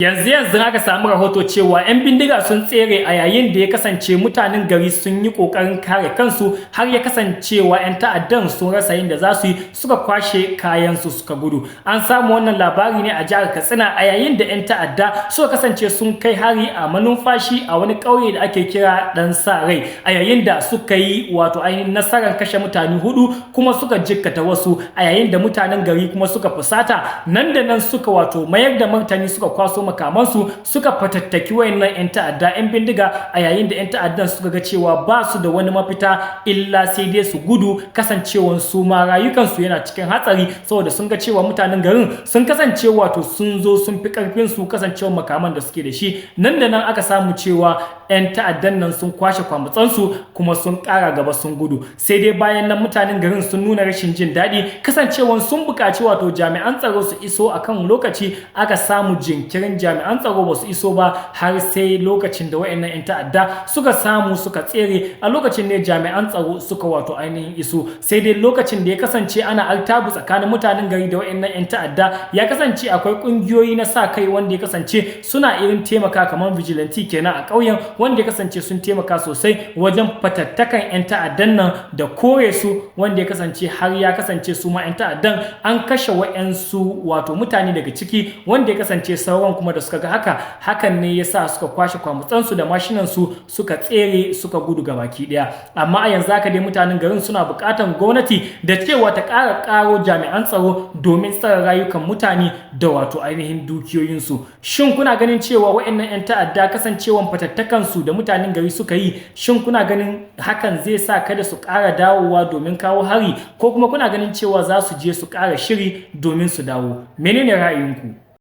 Yanzu yanzu aka samu rahoto cewa 'yan bindiga sun tsere a yayin da ya kasance mutanen gari sun yi kokarin kare kansu, har ya kasancewa 'yan ta'addan sun rasa yadda za su yi, suka kwashe kayansu suka gudu. An samu wannan labari ne a jihar Katsina a yayin da 'yan ta'adda suka kasance sun kai hari a Malumfashi a wani ƙauye da ake kira Dan Sa Rai, a yayin da suka yi wato ainihin nasarar kashe mutane hudu kuma suka jikkata wasu, a yayin da mutanen gari kuma suka fusata, nan da nan suka wato mayar da martani, suka kwaso makamansu, suka fatattaki wayannan 'yan ta'adda 'yan bindiga, a yayin da 'yan ta'addan suka ga cewa ba su da wani mafita illa sai dai su gudu, kasancewan su ma rayukansu yana cikin hatsari, saboda sun ga cewa mutanen garin sun kasance wato sun zo sun fi karfin su, kasancewan makaman da suke da shi. Nan da nan aka samu cewa 'yan ta'addan nan sun kwashe kwamutsansu kuma sun kara gaba sun gudu. Sai dai bayan nan mutanen garin sun nuna rashin jin daɗi, kasancewan sun buƙaci wato jami'an tsaro su iso akan lokaci. Aka samu jinkirin, jami'an tsaro ba su iso ba har sai lokacin da wayannan 'yan ta'adda suka samu suka tsere. A lokacin ne jami'an tsaro suka wato ainihin iso. Sai dai lokacin da ya kasance ana artabu tsakanin mutanen gari da wayannan 'yan ta'adda, ya kasance akwai kungiyoyi na sa kai wanda ya kasance suna irin taimaka, kamar vigilante kenan a ƙauyen, wanda ya kasance sun taimaka sosai wajen fatattakan 'yan ta'addan nan da kore su, wanda ya kasance har ya kasance su ma 'yan ta'addan an kashe wa'yansu wato mutane daga ciki, wanda ya kasance sauran kuma da suka ga haka, hakan ne yasa suka kwashe kwamutsansu da mashinansu suka tsere suka gudu ga baki daya. Amma a yanzu haka dai mutanen garin suna buƙatar gwamnati da cewa ta ƙara ƙaro jami'an tsaro domin tsare rayukan mutane da wato ainihin dukiyoyinsu. Shin kuna ganin cewa waɗannan 'yan ta'adda, kasancewan fatattakansu da mutanen gari suka yi, shin kuna ganin hakan zai sa kada su ƙara dawowa domin kawo hari, ko kuma kuna ganin cewa za su je su ƙara shiri domin su dawo? Menene ra'ayinku?